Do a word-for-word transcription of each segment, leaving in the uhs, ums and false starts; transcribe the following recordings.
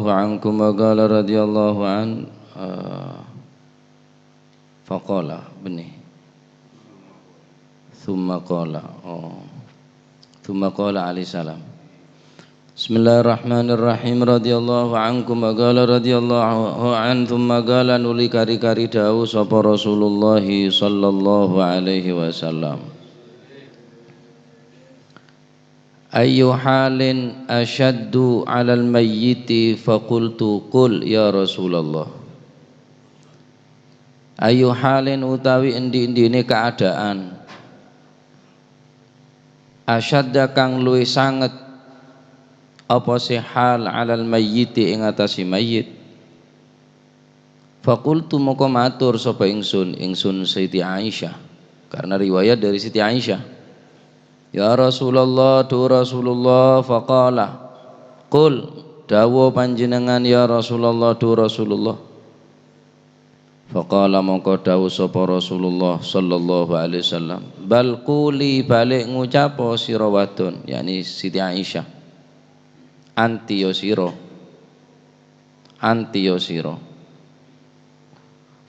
ankum wa qala radhiyallahu an, eh, faqala, benne. Tsumma qala. Oh. Tsumma qala alaihi salam. Bismillahirrahmanirrahim. Radhiyallahu ankum wa qala radhiyallahu an, tsumma qala, nuli kari-kari dawuh sapa Rasulullah sallallahu alaihi wasallam. Ayyu halin asyaddu 'alal mayyiti, faqultu, "Qul, ya Rasulullah." Ayyu halin utawi endi-endine kaadaan, asyadda kang luwih sanget apa se hal 'alal mayyiti ing atase mayyit. Faqultu moko matur sapa ingsun, ingsun Siti Aisyah, karena riwayat dari Siti Aisyah. "Ya Rasulullah, du Rasulullah," faqala, "Qul, dawuh panjenengan, ya Rasulullah, du Rasulullah." Faqala mongko dawuh sapa Rasulullah sallallahu alaihi wasallam, "Bal quli, balik ngucapo sira wadon," yakni Siti Aisyah. "Anti ya sira." Anti ya sira.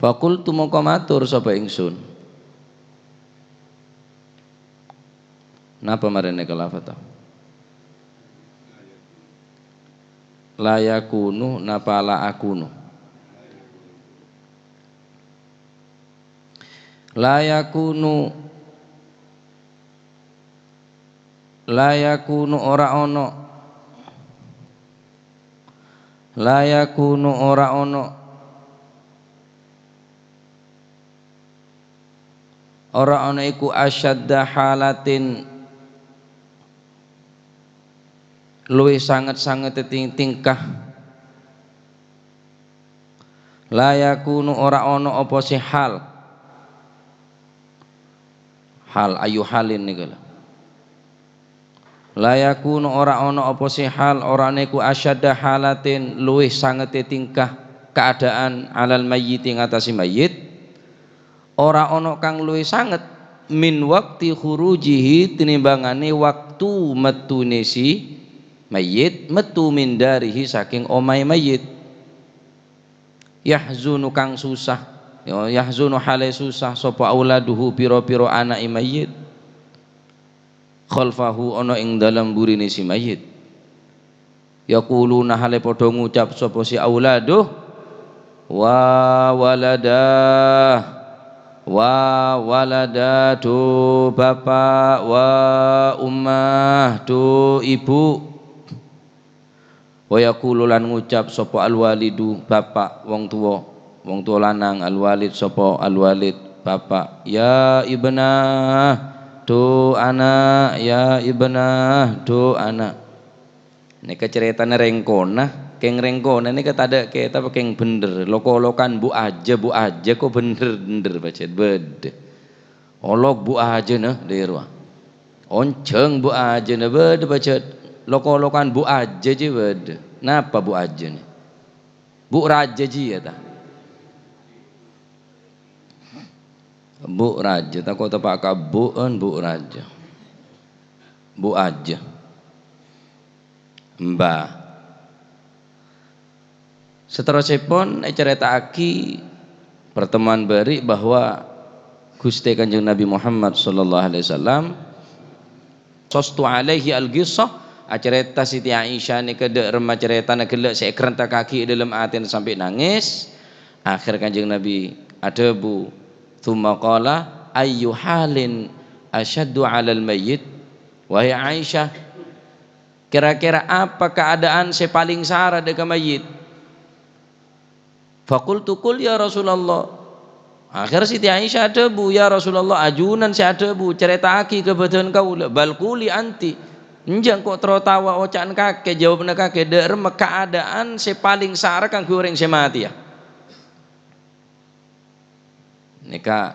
Faqultu mongko matur sapa ingsun. Napa marene kalafata? La yakunu napa la akunu? La yakunu, la yakunu ora ono. La yakunu ora ono. Ora ana iku asyadda halatin, luwih sanget-sangete ting-, tingkah. La yakunu, ora ana apa se hal. Hal, ayu halin niku lho. La yakunu, ora ana apa se hal, ora ana iku asyadda halatin, luwih sangete tingkah, keadaan, 'alal mayyiti, ing atase mayyit. Ora ana kang luwih sanget min waqti khurujihi, tinimbangane waktu mettune si mayyit, mettu min darihi, saking omahe mayyit. Yahzunu, kang susah, ya, yahzunu, hale susah, sapa auladuhu, pira-pira anake mayyit. Khalfahu, ana ing dalem burine si mayyit. Yaquluna, hale padha ngucap sapa si auladuh, "Wa walada, wa walada, du bapak, wa ummah, du ibu." Wa yaqulu, lan ngucap sapa al-walidu, bapak, wong tuwa, wong tuwa lanang, al-walid, sapa al-walid, bapak, "Ya ibnah, du ana', ya ibnah, du ana'." Neka caretana rengkona, keng rengkona neka tadha' ketab keng bender, lok-olokan bu aja, bu aja ko bender-bender pacet bede. Olok bu ajana dherowa. Onjheng bu ajana bâdâ pajhât. Lok-olokan bu aja jiyâ bâdâ. Napa bu ajana? Bu raja jiyâ ta? Bu raja, tako' tepa' ka bu'en bu raja. Bu aja. Mbah. Saterrossèpon ècarèta'aghi pertemuan bâri' bahwa Ghustè Kanjeng Nabi Muhammad sallallahu alaihi wasallam, qassastu alaihi al-qissah, acarèta Siti Aisyah nèka dâ' remma carètana ghellâ' sè èkarentegghaghi è dâlem atèna sampè' nangès. Akhèr Kanjeng Nabi adhâbu, "Tsumma qala, ayyu halin asyaddu 'alal mayyit?" Wahai Aisyah, kèra-kèra apa kaadaan sè palèng sara dâ' ka mayyit? Faqultu, "Qul ya Rasulullah." Akhèr Siti Aisyah adhâbu, "Ya Rasulullah, ajunan sè adhâbu, carèta'aghi kabâdâ'ân kaulâ." "Bal quli anti." Enjâ', engko' terro taowa oca'na kakè, jawabanna kakè, dâ' remma kaadaan sè palèng sara kaangghuy orèng sè matèya. Nèka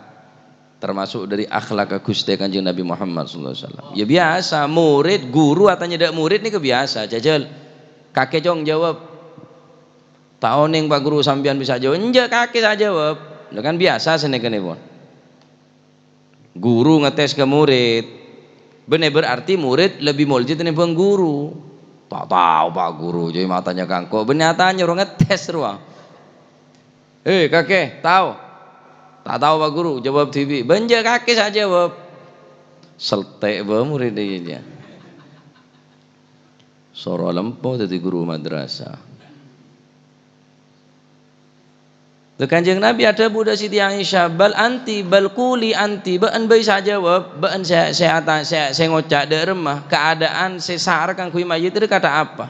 termasuk dâri akhlak Ghustè Kanjeng Nabi Muhammad sallallahu alaihi wasallam. Ya biasa, murid, guru atanya dâ' murid nèka biasa. Jhâjhâl, "Kakè, Cong, jawab." "Ta' onèng, Pak Guru, sampèyan bisa jawab." "Enjâ', kakè sè ajâwâb." Lha kan biasa sanèka nèpon. Guru ngetes ka murid. Bânnè berarti murid lebbi molja tènèmbhâng guru. "Ta' tao, Pak Guru, jhâ' matanya kangko'." Bânnè atanya, rowa ngetes rowa. "Eh, kakè, tao?" "Ta' tao, Pak Guru," jawab dhibi'. Bân jhâ' kakè sè ajâwâb. Seltè' bâ' murid iyâ. Soro lempo dhâddhi guru madrasah. Lha, Kanjeng Nabi adhâbu dâ' Siti Aisyah, "Bal anti, bal quli anti, bâ'ân bhâi sè ajâwâb, bâ'ân sè, sè ata-, sè, sè ngoca' dâ' remma, kaadâ'ân sè sara kaangghuy mayyit rèya kantha apa?"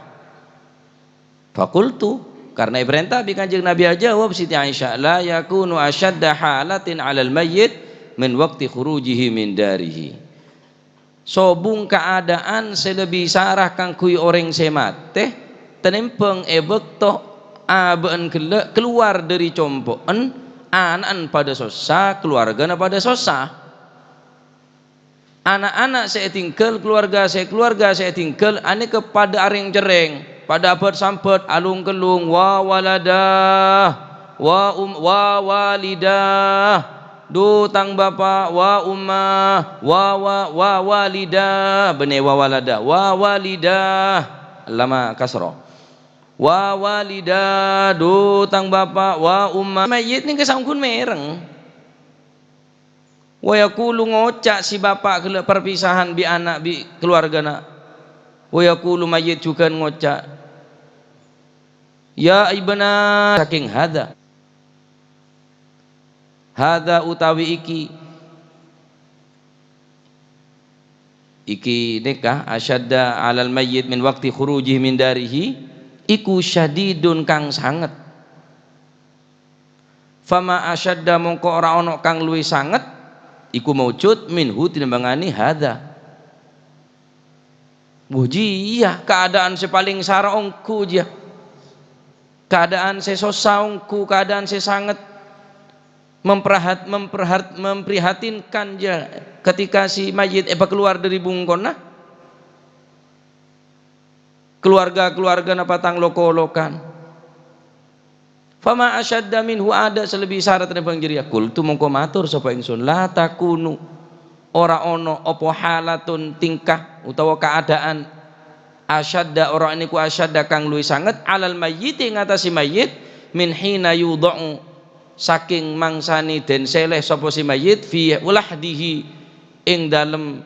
Faqultu, karna èparènta bi' Kanjeng Nabi ajâwâb Siti Aisyah, "La yakunu asyadda halatin 'alal mayyit min waqti khurujihi min darihi." Sobung kaadâ'ân sè lebbi sara kaangghuy orèng sè matè, tanèmbhâng è bâkto abâ'na ghellâ' kalowar dâri compo'na, ana'na padâ sossa, kalowargana padâ sossa. Ana'-ana' sè ètinggal, kalowarga sè, kalowarga sè ètinggal, anèka padâ arèng-cerrèng, padâ abât-sambât, alung-kellung, "Wa walada, wa um-, wa walida." Dhu tang bapa', wa umma, wa, wa, wa walida, bânnè wa walada, wa walida, allama kasra. Wa walida, dhu tang bapa', wa umma. Mayyit nèka saongghuna mèreng. Wa yaqulu, ngoca' si bapa' ghellâ' perpisahan bi' ana', bi' kalowargana. Wa yaqulu, mayyit jhughân ngoca', "Ya ibna," sakèng hadza. Hadza utawi iki. Iki nèka asyadda 'alal mayyit min waqti khurujihi min darihi, iku syadidun kang sanget. Fama asyadda mongko ora ana kang luwih sanget, iku maujud minhu tinimbanganè hadza. Wah, jiyâ, kaadâ'ân sè palèng sara ongghu, jiyâ. Kaadâ'ân sè sossa ongghu, kaadâ'ân sè sanget memperhat-, memperhat-, memprihatinkan, jiyâ, ketika si mayyit èpakalowar dâri bungkona. Kalowarga-kalowargana patang lo-kolokan. Fama asyadda minhu, adâ' sè lebbi sara tanèmbhâng jârèya. Qultu, mongko mator sapa ingsun, "La takunu," ora ana apa halatun tingkah utawa kaadâ'ân, asyadda, ora ana iku asyadda kang luwih sanget, 'alal mayyiti, ing atase mayyit, min hina yudha'u, sakèng mangsanè den sèlè sapa si mayyit, fi lahdihi, ing dâlem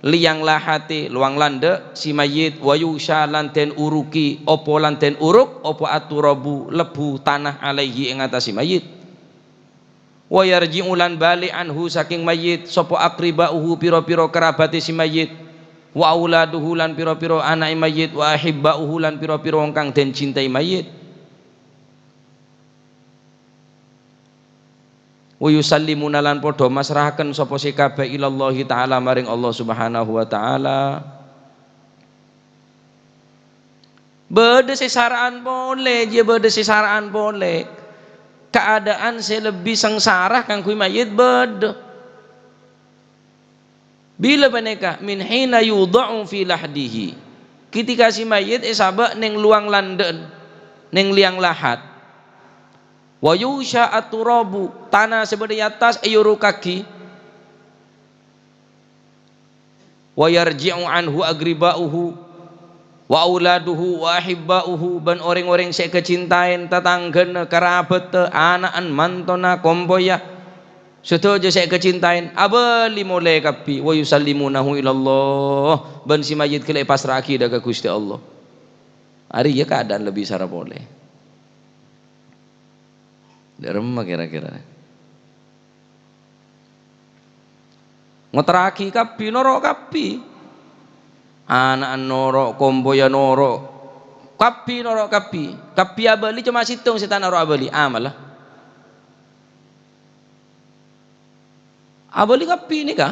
liyang lahaté, lowang landhâ', si mayyit, wa yughsya lan den uruki, apa lan den uruk, apa at-turabu, lebbu tana, 'alaihi, ing atase mayyit. Wa yarji'u lan bali' anhu sakèng mayyit, sapa aqriba'uhu, pira-pira karabaté si mayyit, wa auladuhu lan pira-pira ana'é mayyit, wa ahibba'uhu lan pira-pira wong kang den cintai mayyit. Wa yusallimuna lan padha masrahaken sapa sè kabeh ilallahi ta'ala maring Allah Subhanahu wa ta'ala. Bâdâ sè sara'an polè, jiyâ bâdâ sè sara'an polè. Kaadâ'ân sè lebbi sangsara kaangghuy mayyit bâdâ. Bilâ panèka? Min hina yudha'u fi lahdihi. Ketika si mayyit èsabâ' neng lowang landhâ'ân, neng liyang lahat. Wa yughsya at-turabu, tana sè bâdâ è attas èyurukaghi. Wa yarji'u anhu agriba'uhu, wa auladuhu, wa ahibba'uhu, bân orèng-orèng sè èkacintaèn, tatangghâna, karabatta, ana'na, mantona, kompoyya, sadhâjâ sè èkacintaèn, abâli molè kabbhi, wa yusallimunahu ilallah, bân si mayyit ghellâ' èpassra'aghi dâ' ka Ghustè Allah. Arèya kaadâ'ân lebbi sara polè. Dâ' remma kèra-kèra? Ngoterraghi kabbhi, noro' kabbhi. Ana'na noro', kompoyya noro'. Kabbhi noro' kabbhi. Kabbhi abâli coma sèttong sè ta' noro' abâli. Amalla. Abâli kabbhi nèka.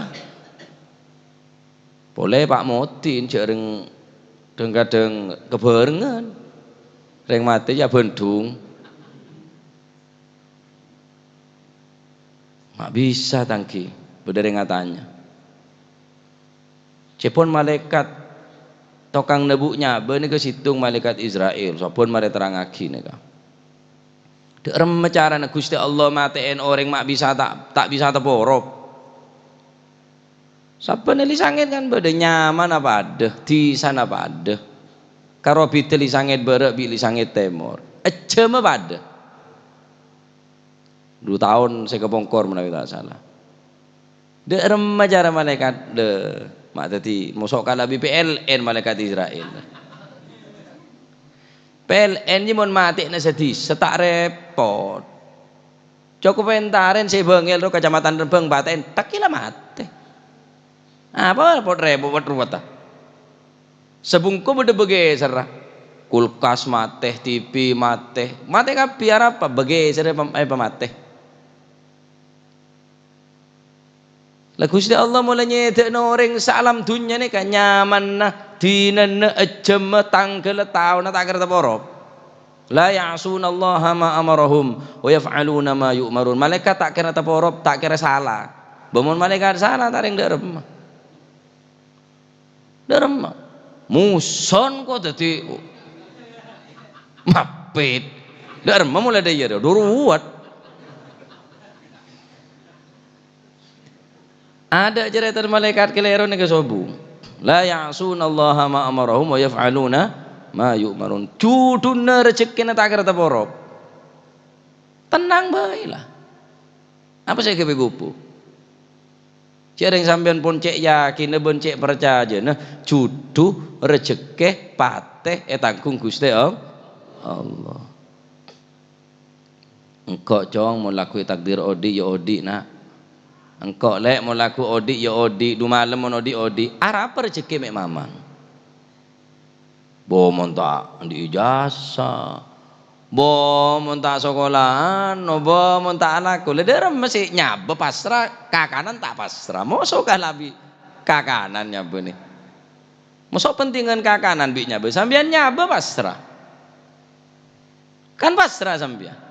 Polè Pa' Modin jhâ' rèng dhâng-kadhâng kabhârengngan. Rèng matè jhâ' bhândhung. Ma' bisa, tangghi, bâdâ rèng atanya. Cèpon malaèkat tokang nebbhu' nyabâ nèka sèttong malaèkat Isra'il, sabbhân marè terrangaghi nèka. Dâ' remma carana Ghustè Allah matè'èn orèng ma' bisa ta', ta' bisa taporop. Sabbhân è lèsangèt kan bâdâ, nyamana padâ, dhisana padâ. Karo bidhâ Lisangèt Bârâ' bi' Lisangèt Tèmor. Ejjhâmma padâ. Du taon sè kapongkor manabi ta' sala. Dâ' remma cara malaèkat, dâ', ma' dhâddhi moso' kalabi P L N malaèkat Israel. P L N jiyâ mon matè'na sadhisa ta' rèpot. Cokop èntarèn sè bângèl ro Kacamatan Rembang, patè entek la matè. Apa pot-rèpot, pot-ruwetta? Sabungko bâdâ bâgèserra. Kulkas matè, T V matè. Matè kabbhi arapa? Bâgèserra pam-, eh, pamatè. La Ghustè Allah mola nyèdhâ'na orèng saalam dhunnya nèka nyamanna, dinanna, ejjhâmma, tangghâlla, taonna ta' kèra taporop. "La ya'sunallaha ma amarahum wa yaf'aluna ma yu'marun." Malaèkat ta' kèra taporop, ta' kèra sala. Bâ mon malaèkat sala, ta' rèng dâ' remma. Dâ' remma. Muson ko' dhâddhi mapit. Dâ' remma mola dâ' iyâ, dâ' ruwet. Adâ' carètana malaèkat kalèro nèka sobung. "La ya'sunallaha ma amarahum wa yaf'aluna ma yu'marun." Judhuna rejhekkèna ta' kèra taporop. Tennang bhâi la. Apa sè èghâbây ghubu? Jhârèng sampèyan pon cè' yakinna bân cè' parcajâna, judhu, rejhekkè, patè ètangghung Ghustè All-, Allah. Engko', Cong, mon lagghu ètakdir odi', ya odi', Na'. Engko', Lè', mon lagghu odi', ya odi', du malem mon odi', odi'. Arapa rejhekkè mè' mamang? Bo mon ta' andi' ijazah, bo mon ta' sakola'an, bo mon ta' alako. La dâ' remma sè nyabâ pasra, kakanan ta' pasra. Moso kalabi kakanan nyabâna. Moso pentingan kakanan bi' nyabâ. Sampèyan nyabâ pasra. Kan pasra sampèyan.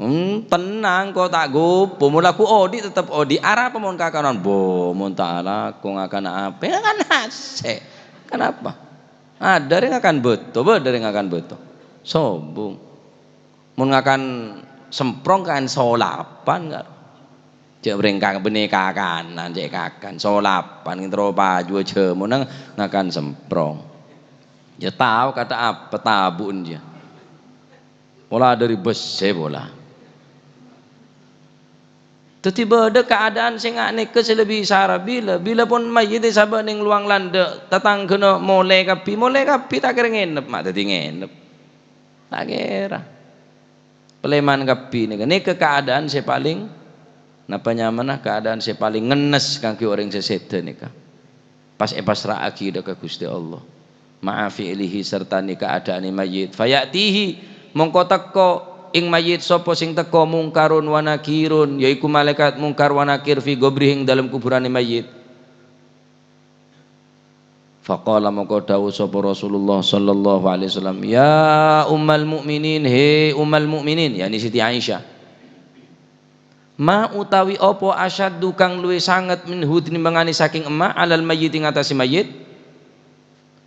Hmm, tennang, ko' ta' ghubu. Mon lagghu odi' tetep odi'. Arapa mon kakanan? Bo, mon ta' alako ngakan apè? Ngakan nasè'. Kenapa? Adâ' rè ngakan bâto, bâdâ rè ngakan bâto. Sobung. Mon ngakan semprong kan solapan, kan. Jhâ' rèng kang bânnè kakanan, cè' kakan. Solapan, terro paju jhâ' mon ngakan semprong. Ya tao kata apa, tabu'en jiyâ. Pola dâri bessè pola. Dhâddhi bâdâ kaadaan sè nga-, nèka sè lebbi sara. Bilâ, bilâ pon mayyit èsabâ' neng lowang landhâ', tatangghâna molè kabbhi, molè kabbhi ta' kèra ngènep, ma' dhâddhi ngènep. Ta' kèra. Palèman kabbhi nèka. Nèka kaadaan sè palèng, napa nyamana, kaadaan sè palèng ngennes kaangghuy orèng sè sèdhâ nèka. Pas èpasra'aghi dâ' ka Ghustè Allah. Ma'a fi'lihi, sartane kaada'anne mayyit. Faya'tihi, mongko teko ing mayyit sapa sing teko, Mungkarun wa Nakirun, yaiku malaikat Mungkar wa Nakir, fi qabrihi, ing dalem kuburane mayyit. Faqala, mongko dawuh sapa Rasulullah sallallahu alaihi wasallam, "Ya Ummal Mukminin, he Ummal Mukminin," yakni Siti Aisyah. "Ma utawi apa asyaddu kang luwih sanget minhu tinimbangane saking emma alal mayyit ing atase mayyit?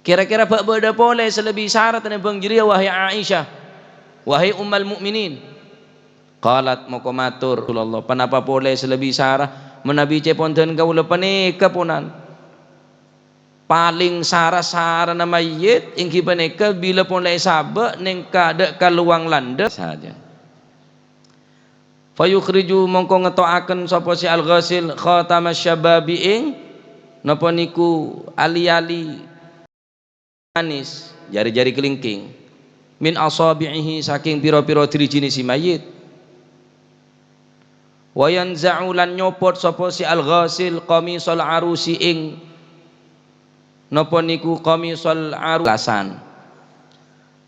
Kira-kira bak bada pole se lebbi sara tenimbang jareya, wahai Aisyah, wahai Ummal Mukminin?" Qalat, moko matur Rasulullah, "Ponapa pole se lebbi sara menabi cepon dan kaula paneka ponan? Paling sara-sarana mayyit inggih paneka bila pole saba' neng ka-, da' ka lowang landha saja." Fayukhriju, mongko ngeto'aken sapa si al-ghasil khatama syababi ing napa niku ali-ali manis, jari-jari kelingking, min asabi'ihi, saking pira-pira dirijine si mayit. Wa yanza'u, lan nyopot sapa si al-ghasil qamisal arusi ing napa niku qamisal aru-, lasan.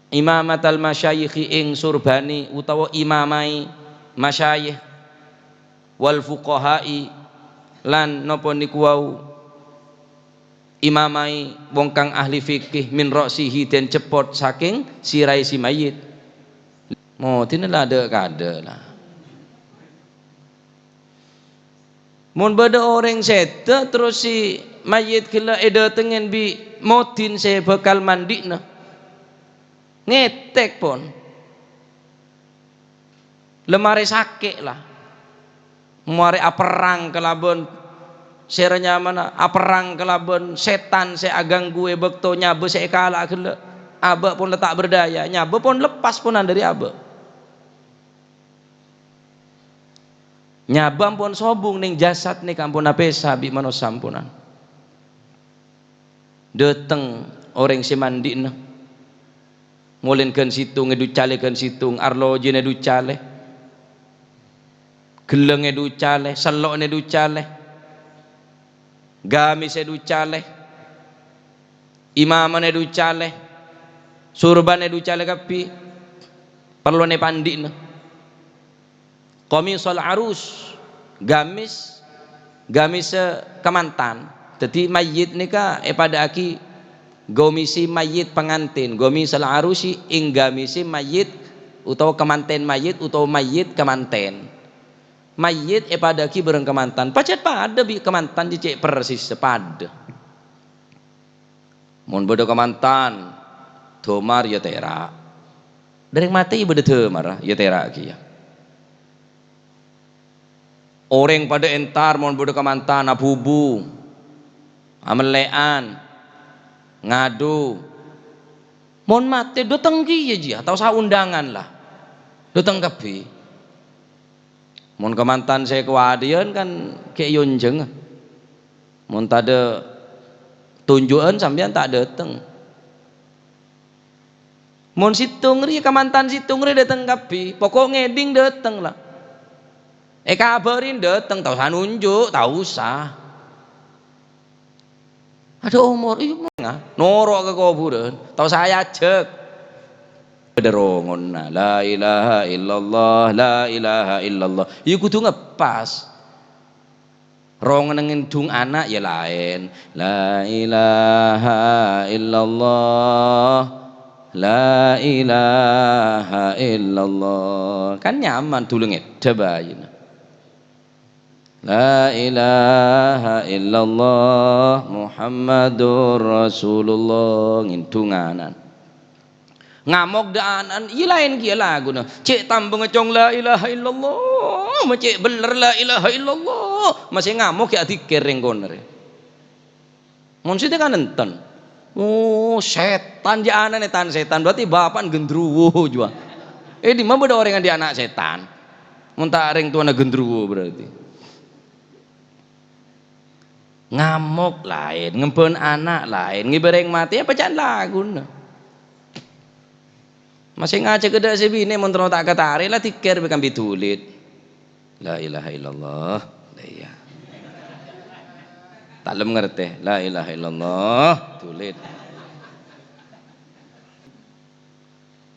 Imamatal masyayikhi, ing surbane utawa imamai masyayikh, wal fuqaha'i, lan napa niku wau imamai wong kang ahli fikih, min ra'sihi, den cepot saking sirahe si mayit. Modine la da'-kada' la. Mon badha oreng seda terros si mayit gella' edatengngen bi' modin se bakal mandhi'na, ngetek pon. Lemare sake' la. Mare aperrang kalaban sera nyamana, aperrang kalaban setan se aganggu e bakto nyaba se ekala'a gella'. Abâ' pon la ta' berdaya, nyabâ pon leppas ponan dhâri abâ'. Nyabâ ampon sobung neng jasad nèka ampon apèsa bi' manossa amponan. Dâteng orèng sè mandi'na. Molèn ghân sèttong èducalè ghân sèttong, arlojina èducalè. Ghellâng èducalè, sello'na èducalè. Gamissa èducalè. Imamana èducalè. Surbana èducalè kabbhi. Parlona èpandi'na. Qamisal arus, gamis, gamissa kamantan. Dhâddhi, mayyit nèka èpadâ'aghi gomisi mayyit pangantèn, gomisal arusi ing gamisi mayyit utawa kamanten mayyit utawa mayyit kamanten. Mayyit èpadâ'aghi bhâreng kamantan, pajhât padâ bi' kamantan cè' persis padâ. Mon bâdâ kamantan dâmar, ya tèra'. Dhâreng matè ya bâdâ dâmar, ya tèra' kèya. Orèng padâ entar mon bâdâ kamantan abubu, amellè'an, ngadu. Mon matè dâteng kèya jiyâ, ta' osa undangan la. Dâteng kabbhi. Mon kamantan sè kowadhiyân kan ghi' èyonjhângnga. Mon tadâ' tonju'ân sampèyan ta' dâteng. Mon sèttong rèya, kamantan sèttong rèya dâteng kabbhi, poko' ngèdhing dâteng la. Èkabhâri dâteng, ta' osa nonjhu', ta' osa. Adâ' omor, iyâ, manga, noro' ka kobhurân, ta' osa ajhâk. Bâdâ rongonna, "La ilaha illallah, la ilaha illallah." Iyâ kodhu ngeppas. Rongonna ngèndhung ana' yâ laèn, "La ilaha illallah, la ilaha illallah." Kan nyaman, dhuli ngèdhâ bâjâna. "La ilaha illallah Muhammadur Rasulullah," ngèndhung ana'na. Ngamok dâ' ana'na, iyâ laèn kèya laguna. Cè' tambângnga cong la ilaha illallah, ma' cè' bellâr la ilaha illallah. Masè ngamok ghi' adzikkèr rèng konèrè. Mon sè tèkan enten. Oh, sètan jâ' ana'na tan-sètan, berarti bapa'na gendruwo jiyâ. Eh, dimma bâdâ orèng andi' ana' sètan? Mon ta' rèng towana gendruwo berarti. Ngamok laèn, ngembhân ana' laèn, ngibâ rèng matè apa ca'na laguna. Masè ngajhâk dâ' sè binè' mon terro ta' katarè la dhikkèr bi' kabbhi dhulid. La ilaha illallah. La iyâ. Ta' lem ngartè. La ilaha illallah. Dhulid.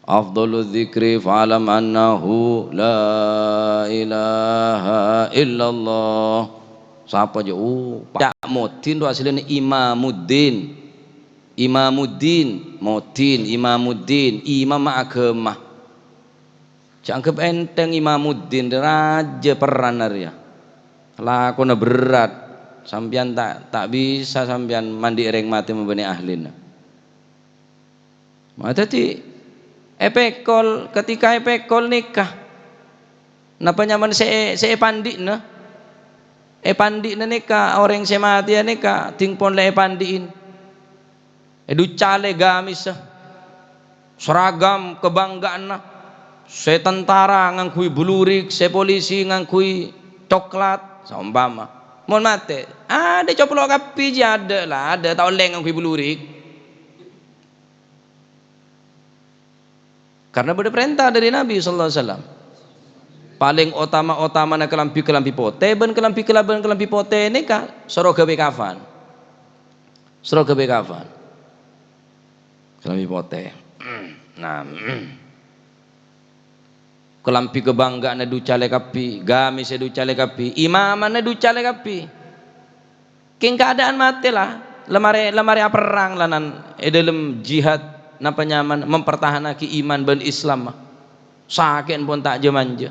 Afdhalu dzikri fa'lam annahu la ilaha illallah. Sapa jâ? Oh, Cak Muddin rowa asllina Imamuddin. Imamuddin, Muddin, Imamuddin, imam aghâma. Jâ' anggep ènthèng Imamuddin, rajâ perranna rèya. Lakona berrâ'. Sampèyan ta', ta' bisa sampèyan mandhi' rèng matè mabânnè ahlina. Ma dhâddhi èpèkol, ketika èpèkol nèka, napa nyamana sè, sè èpandhi'na? Èpandhi'na nèka orèng sè matèya nèka dhing pon la èpandhi'in. Èducalè gamissa, seragam kabanggaanna, sè tentara ngangghuy blurik, sè polisi ngangghuy coklat, saompama. Mon matè, adâ' coplo kabbhi jiyâ adâ' la, adâ' ta' ollè ngangghuy blurik. Karna bâdâ parènta dâri Nabi sallallahu alaihi wasallam. Palèng otama-otamana kalambhi-kalambhi potè, bân kalambhi kalabân kalambhi potè nèka soro ghâbây kafan. Soro ghâbây kafan. Kalambhi potè. Nah, kalambhi kabanggaanna èducalè kabbhi, gamissa èducalè kabbhi, imamana èducalè kabbhi. Kèng kaadaan matè la, la marè, la marè aperrang lanan è dâlem jihad napa nyamana mempertahanaghi iman bân Islam. Sakè'na pon ta' jâ-manjâ.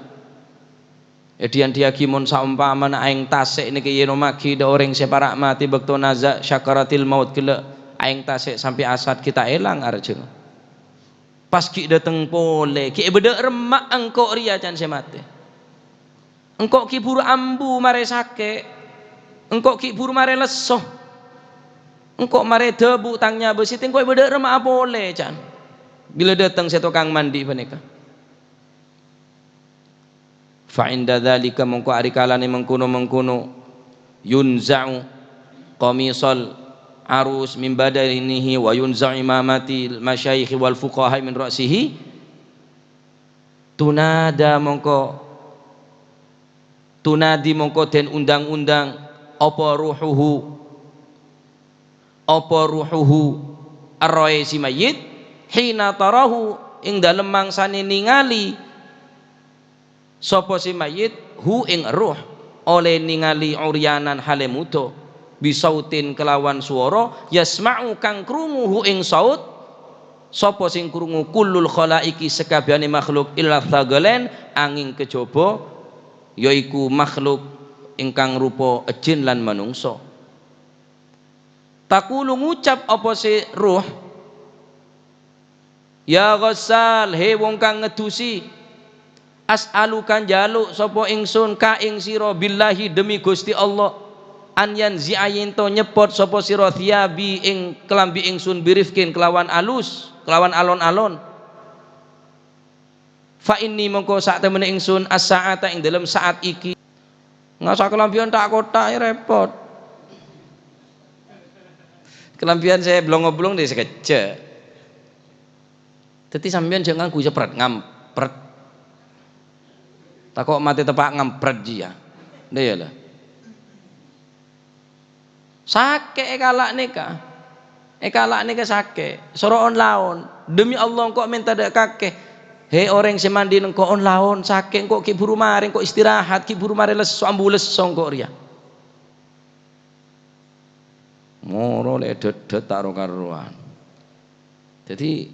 Èdhi-andhiyaghi mon saompamana aèng tasè' nèka ènomaghi dâ' orèng sè para' matè bâkto naza' sakaratil maut ghellâ', aèng tasè' sampè' asat ghi' ta' èlang arjhângnga. Pas ghi' dâteng polè, ghi' èbâdâ' remma' engko' rèya can sè matè. Engko' ghi' bhuru ambu marè sakè'. Engko' ghi' bhuru marè lesso. Engko' marè dâbu tang nyabâ sètèng ko' èbâdâ' remma'a polè, can. Bilâ dâteng sè tokang manḍi' panèka. Fa inda dzalika, mongko arikalane mengkono-mengkono, yunza'u qamisal arus min badanihi wa yunza'u imamatil masyayikhi wal fuqaha min ra'sihi. Tunada, mongko tunadi, mongko den undang-undang, apa ruhuhu, apa ruhuhu, errohe si mayyit, hina tarahu, ing dalem mangsane ningali sapa si mayyit, hu ing erroh, olle ningali uryanan hale mudo, bisautin kelawan swara, yasma'u kang krungu hu ing saut, sapa sing krungu, kullul khalaiki sakabehane makhluk, illa tsaqalain, anging kejaba, yaiku makhluk ingkang rupa ejin lan manungsa. Taqulu, ngucap apa se ruh, "Ya Ghassal, he wong kang ngedusi, as'aluka, njaluk sapa ingsun ka ing sira, billahi, demi Gusti Allah, an yanzi'a, yen to nyepot sapa sira, thiyabi, ing kelambi ingsun, birifkin, kelawan alus, kelawan alon-alon." Fa inni, mongko satemene ingsun, as-sa'ata, ing dalem saat iki. Ngasa kelambian tak kotak ya repot. Kelambian saya blong-oblong di sekejap. Dadi sampeyan jangan nganggu cepret, ngampret. Tako' mate tepa' ngampret jiya. Ndak ya, lah. Sake' e kala' neka. E kala' neka sake'. Soro on-laon. Demi Allah, engko' menta dha' kake. He, oreng se mandhi engko' on-laon, sake' engko' gi' buru mare, engko' istirahat, gi' buru mare lesso, ambu lesso engko' riya. Moro le' dhedhet ta' ro-karowan. Dadi,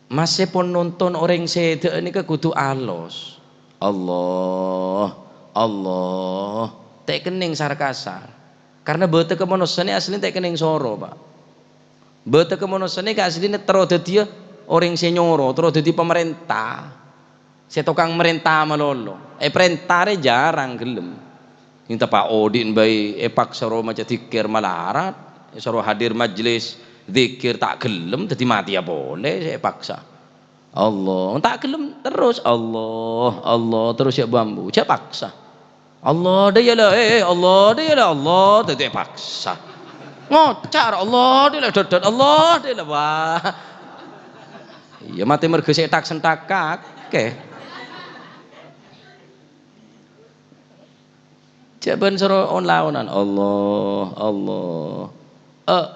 Masse pon nonton oreng sedhâ'â nèka kodhu alos. Allah, Allah, ta' kennèng sar-kasar. Karna bâtekka manossa nè asline ta' kennèng soro, Pak. Bâtekka manossa nèka asline terro dhâddhiyâ oreng sè nyoro, terro dhâddhi pamarènta. Sè tokang marènta malolo. Èparènta rè jhârâng ghellem. Sè tepa' odi'na bhâi èpaksa ro maca dzikir malarat, èsoro hadir majlis dzikir ta' ghellem, dhâddhi matèya polè sè èpaksa. Allah, ta' ghellem terros, Allah, Allah, terros jhâ' bu-ambu, jhâ' paksa. Allah, dâ' iyâ la, eh, eh, Allah, dâ' iyâ la, Allah, dhâddhi èpaksa. Ngoca' ro, Allah, dâ' iyâ la, dhâddhât, Allah, dâ' iyâ la, wah. Iyâ, matè mergâ sè ètak-sentak kakè. Jhâ' bân soro on-laonan, Allah, Allah. Eh,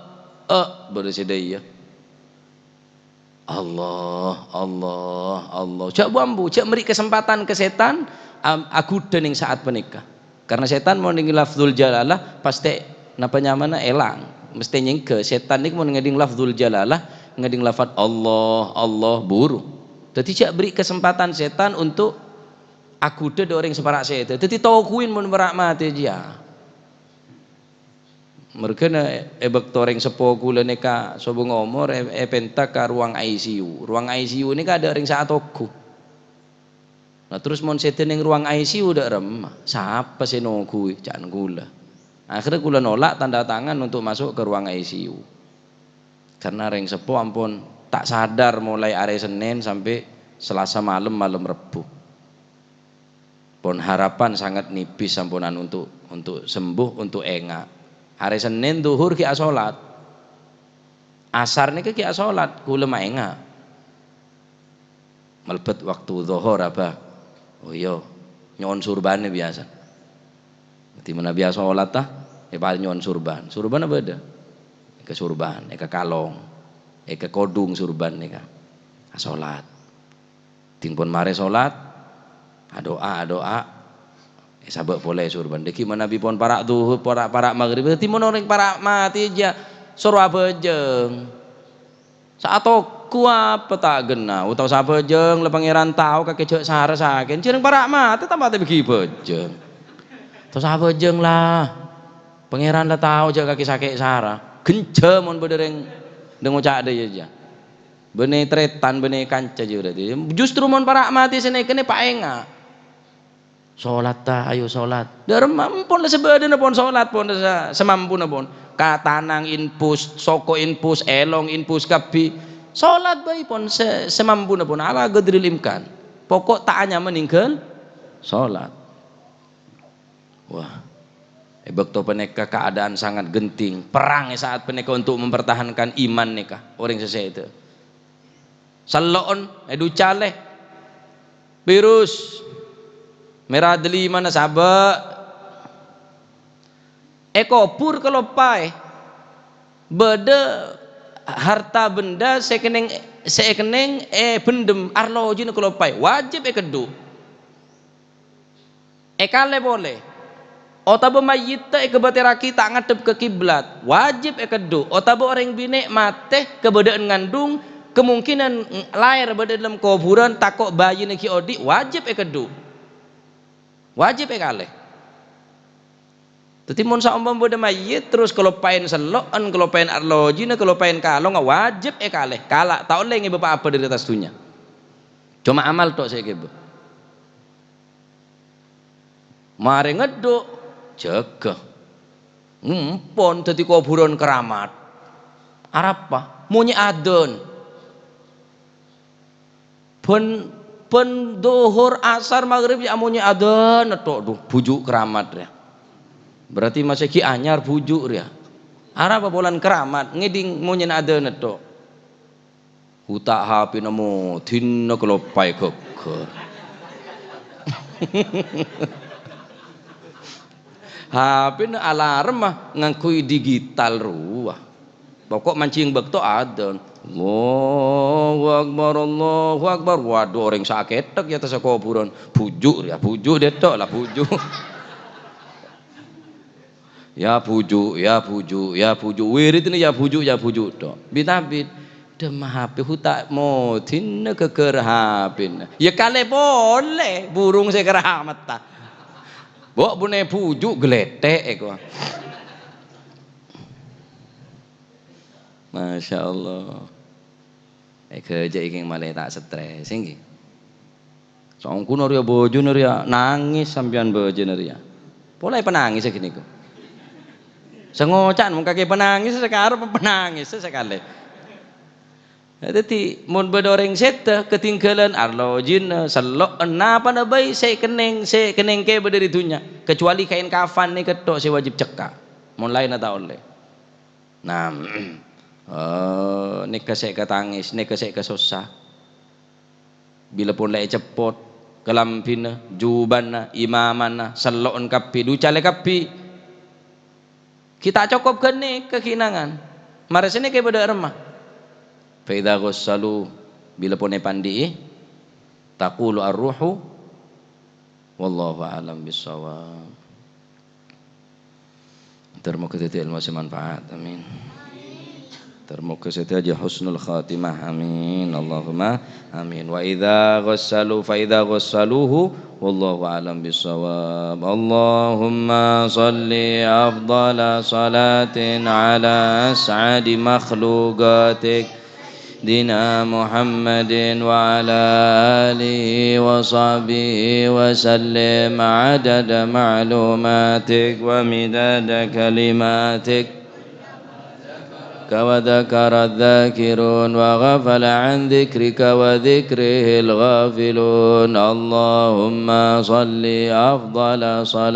eh, bâdâ sè dâ' iyâ. Allah, Allah, Allah. Jhâ' bu-ambu, jhâ' mèrè' kasempadhân ka sètan, am-, aghudhâ neng sa'at panèka. Karna sètan mon neng lafzul jalalah, pastè napa nyamana èlang. Mastè nyèngghâ. Sètan nèko mon ngèdhing lafzul jalalah, ngèdhing lafat Allah, Allah, buru. Dhâddhi jhâ' bèrè' kasempadhân sètan untuk aghudhâ dâ' orèng sè para' sèdhâ. Dhâddhi toguin mon para' matè jiyâ. Mergâna è bâkto orèng seppo kaulâ nèka sobung omor è-, èpènta ka ruang I C U. Ruang I C U nèka adâ' orèng sè atoghu. Nah, terros mon sèdhâ neng ruang I C U dâ' remma, sapa sè noghuwi? Ca'na kaulâ. Akhirnya kaulâ nolak tanda tangan untuk masuk ke ruang I C U. Karna rèng seppo ampon ta' sadar mulai arè Sennèn sampè' Selasa malem, malem Rebbhu. Pon harapan sangat nipis samponan untuk, untuk sembuh, untuk enga'. Arè Sennèn dhuhur ghi' asolat. Asar nèka ghi' asolat, kaulâ maènga'. Malbet waktu dhuhur, Abah. Oh, iyâ, nyo'on surbanna biyasa. Dhâddhi manabi asolat, ta, èpal nyo'on surban. Surbanna bâdâ. Èka surban, èka kalong, èka kodhung surban nèka. Asolat. Dhing pon marè solat, adu'a, adu'a. Èsabâ' polè surban. Dhâggi' manabi pon para' dhuhur, para', para' maghrib. Dhâddhi mon orèng para' matè jiyâ soro abhâjâng. Sa'atoghu apa ta' ghenna? Otabâ sabhâjâng la Pangèran tao kakè jhâ' sara sakèn. Jhârâng para' matè ta' matè bâgi bhâjâng. Otabâ sabhâjâng la Pangèran la tao jhâ' kakè sakè' sara. Ghenja mon bâdâ rèng dâ' ngoca' dâ' iyâ jiyâ. Bânnè tarètan, bânnè kanca jiyâ berarti. Justru mon para' matè sè nèkènè paènga'. Solat ta, ayo solat. Dâ' remma pon la sabâdâna pon solat pon sa-, samampuna pon. Katanang infus, soko infus, èlong infus kabbhi. Salat bhâi pon sè, sè mampuna pon, ala qadril imkan. Pokok ta' anyama nèngghâl salat. Wah, è bâkto panèka keadaan sangat genting. Perang è saat panèka untuk mempertahankan iman nèka, orèng sè sèdhâ. Sello'en, è ducale. Virus. Mèra dâlimana sabâ'. Èkobhur kaloppaè. Bâdâ harta benda sè kennèng, sè èkennèng èbhendhem, arlojina kaloppaè. Wajib èkeddhu'. Èkalè polè. Otabâ mayyitta èkabâtèrraghi ta' ngadhep ka kiblat, wajib èkeddhu'. Otabâ orèng binè' matè kabâdâ'ân ngandhung, kemungkinan laèr bâdâ è dâlem kobhurân, tako' bâjina ghi' odi', wajib èkeddhu'. Wajib èkalè. Dhâddhi, mon saompama bâdâ mayyit, terros kaloppaèn sello'en, kaloppaèn arlojina, kaloppaèn kalongnga, wajib èkalè. Kala' ta' ollè ngèbâ pa-apa dâri attas dhunnya. Coma amal tok sè èghibâ. Marè ngeddhu', jâgâ. Empon dhâddhi kobhurân keramat. Arapa? Monyè adzan. Bân, bân dhuhur, asar, maghrib, ya monyè adzan tok, dhu, bhuju' keramat rèya. Berarti masè ghi' anyar bhuju' rèya. Arapa polana keramat, ngèdhing monyèna adzan tok. Uta' H P-na modina kaloppaè ghâgghâr. H P-na alarm, ah, ngangghuy digital rowa. Pokok mancèng bâkto adzan. Allahu Akbar, Allahu Akbar. Waduh, orèng sakètthek è attassa kobhurân. Bhuju' rèya, bhuju' dâ' tok la, bhuju'. Ya bhuju', ya bhuju', ya bhuju'. Wiridna ya bhuju', ya bhuju' tok. Bit-abit. Dâmma H P uta' modina ghâgghâr H P-na. Ya kalè polè burung sè keramat ta. Bo' bunè bhuju' glettè' èko. Masya Allah. Èghâjâ' ènggi malè ta' stres, ènggi. Songghuna rèya bhâjâna rèya, nangès sampèyan bhâjâna rèya. Pola èpanangès ghânèka. Sè ngoca'an mon kakè panangès, sè karep panangès sakalè. Dhâddhi, mon bâdâ orèng sèdhâ katèngghâlân arlojina, sello'en, napana bhâi sè kennèng, sè kennèng kèbâ dâri dhunnya, kecuali kaèn kafanna kètto' sè wajib cekka'. Mon laènna ta' ollè. Nah, eh, nèka sè èkatangès, nèka sè èkasossa. Bilâ polè èceppot kalambhina, jubânna, imamanna, sello'en kabbhi, ducale kabbhi. Ghi' ta' cokop ghânèka ghi' nangan. Marè sè nèka bâdâ è remma. Fa idza ghussalu, bilâ pon èpandi'i, taqulu ar-ruhu, wallahu a'lam bissawab. Ter-moga dhâddhi èlmo sè manfaat. Amin. Ter-moga sadhâjâ husnul khatimah. Amin. Allahumma amin. Wa idza ghassalu fa idza ghassaluhu wallahu a'lam bissawab. Allahumma shalli afdhala shalatin ala as'adi makhluqatik. سيدنا محمد وعلى آله وصحبه وسلم عدد معلوماتك ومداد كلماتك. وذكر الذاكرون وغفل عن ذكرك وذكره الغافلون. اللهم صل أفضل صلاة